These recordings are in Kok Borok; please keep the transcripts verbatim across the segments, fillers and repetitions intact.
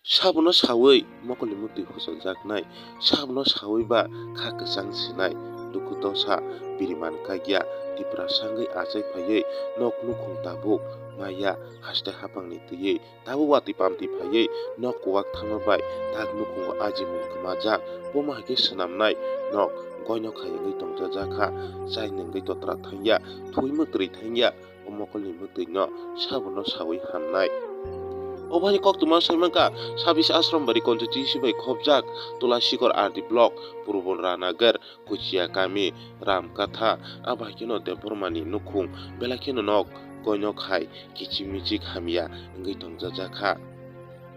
Sabono sawi mokolni mwktwi huchajaknai, sabono sawi ba kha kwchang sinai, dukhu dosa biriman kaikya, Tiprasa wngwi achai phaiwi nok nukhung tabuk maya haste hapangni twiwi tabuk watwi pamtwi phaiwi nok kuwak thangma bai tak nukhungo ajimung kwmajak, bomo hai khe swnamnai nok goino khai wngwi tongjajakha, chai nwngwi totra thangya, thwi mwtrwi thangya, o mokolni mwtwino sabono sawi hamnai. Obo hai koktwma sai mankha, sabis Ashram Bari constituency bai khopjak Tulasikor R D block, Purbo Ranagar, Kuchia kami, Ramkatha, abo hai kheno Debbarmani nukhung, belai kheno nok koinok hai kichik michik hamya wngwi tongjajakha.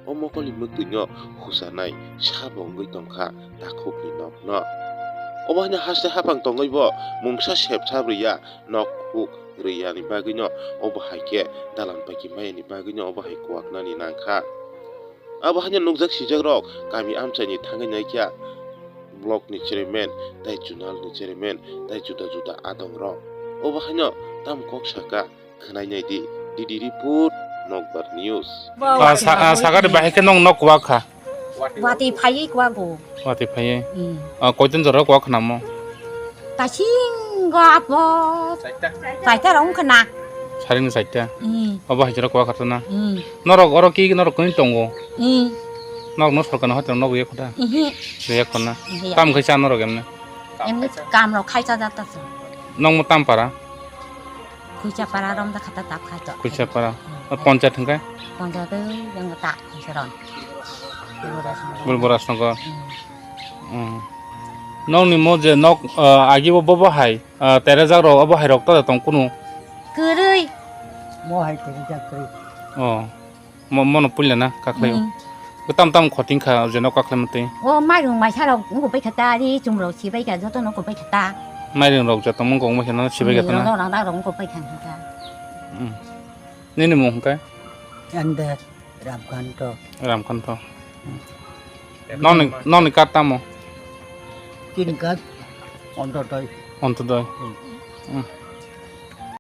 O mokolni mwtwino huchanai sabo wngwi tongkha takhukni nokno. Obo haino haste haphang tongwibo mungsa sep sap rwya, nok huk rwyani bagwino obo hai khe dalan paiki mayani bagwino obo hai kuwaknani nangkha. Abo haino nukjak sijakrok kami amchaini thangwi naikha blockni chairman tei zonalni chairman tei juda juda adongrok. Obo haino tamo kok saka. Khwnai nai di, D D report, Nokbar News. Ah, sa-, ah, sakari bahai khe nong nok kuwak kha? Watwi phaiwi kuwago. Watwi phaiwi? Hmm. Ah, koiton jora kuwak khnamo? Kaising go apo. Chaita rong khna. Sarini chaita? Hmm. Obo hai jora kuwak kha na? Hmm. Norok oro ki norok koi tongo? Hmm. Nok no sorkar no hotel nok ye khoda? Ihi. Ye khona. Ihi. Tam khai cha norok emne? Emne kam rok khai cha jata sa. Nong mo tam para? Khuisa para rom da khata tap khai to. Khuisa para. Hmm. Ponchayat hwnkhe? Ponchayat yang ta khuisa ron. Bulbora songkor. Hmm. Hmm. Nokni mo je nok, ah, agi bo bo hai, ah, terejak rok obo hai rok ta tong kunu? Kwrwi. Mo hai terejak kwrwi. Oh. Mo-, mono puila na kaklaio. Hmm. Tam tam khoting kha je nok kaklai mate. O mairung maisa rok wngkuk bai kha ta, ri chum rok si bai kha, joto no wngkuk bai kha ta. Mairung rok joto wngkuk bai kha na, si bai kha ta na. Hmm, rong rok rok wngkuk bai kha ta. Hmm. Nini mung hwnkhe? Ande Ramkanto. Ramkanto. Hmm. Nokni, nokni kat tamo? Tin kat, Ontodoi. Ontodoi. Hmm. Hmm.